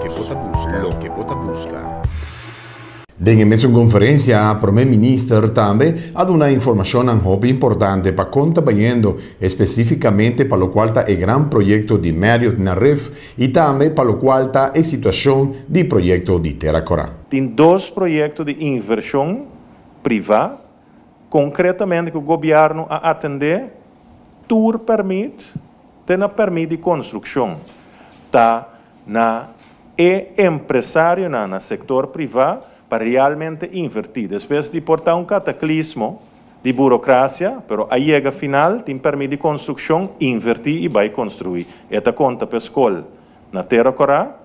Loke bo ta buska. Loke bo ta buska. Den e mesun konferensia, Prome Minister tambe a duna informashonnan hopi importante pa kon ta bayendo, espesífikamente pa lokual ta e gran proyekto di Marriott na Rif i tambe pa lokual ta e situashon di proyekto di Tera Kòrá. Tin dos proyekto di invershon privá konkretamente ku gobièrnu a atendé tur pèrmit te na pèrmit di konstrukshon. Ta na e empresarionan na sektor privá pa realmente invertí. Despues di por ta un kataklismo di burokrasia, pero a yega final, tin pèrmit di konstrukshon, invertí i bai konstruí. E ta konta pa e skol na Tera Kòrá,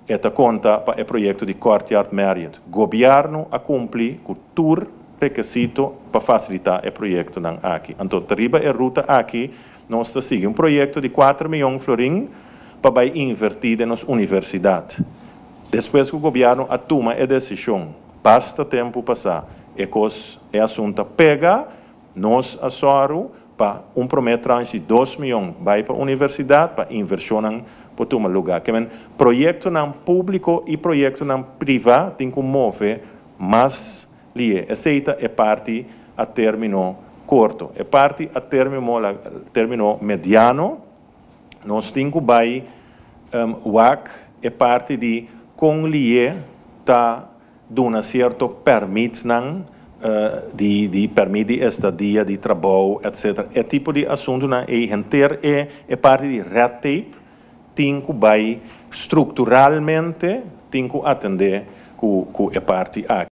e ta konta pa e proyekto di Courtyard Marriott. Gobièrnu a kumpli ku tur rekesito pa fasilitá e proyektonan aki. Anto ta riba e ruta aki nos ta sigui un proyekto di kuater miyon florin pa bai invertí den nos universidat. Despues ku gobièrnu a tuma e desishon basta tempu pasá, e kos, e asuntu a pega, nos a sòru pa un promé tranche di dos miyon bai pa universidat pa invershonnan por tuma lugá. Ke men, proyektonan públiko i proyektonan privá tin ku move mas Lie, esei ta e parti a término korto. E parti a término mediano, nos tin ku bai wak e parti di kon lie ta duna sierto pèrmitnan di pèrmit di estadia, di trabou, etcetera. E tipo di asuntunan ei henter e parti di red tape tin ku bai strukturalmente tin ku atendé ku e parti aki.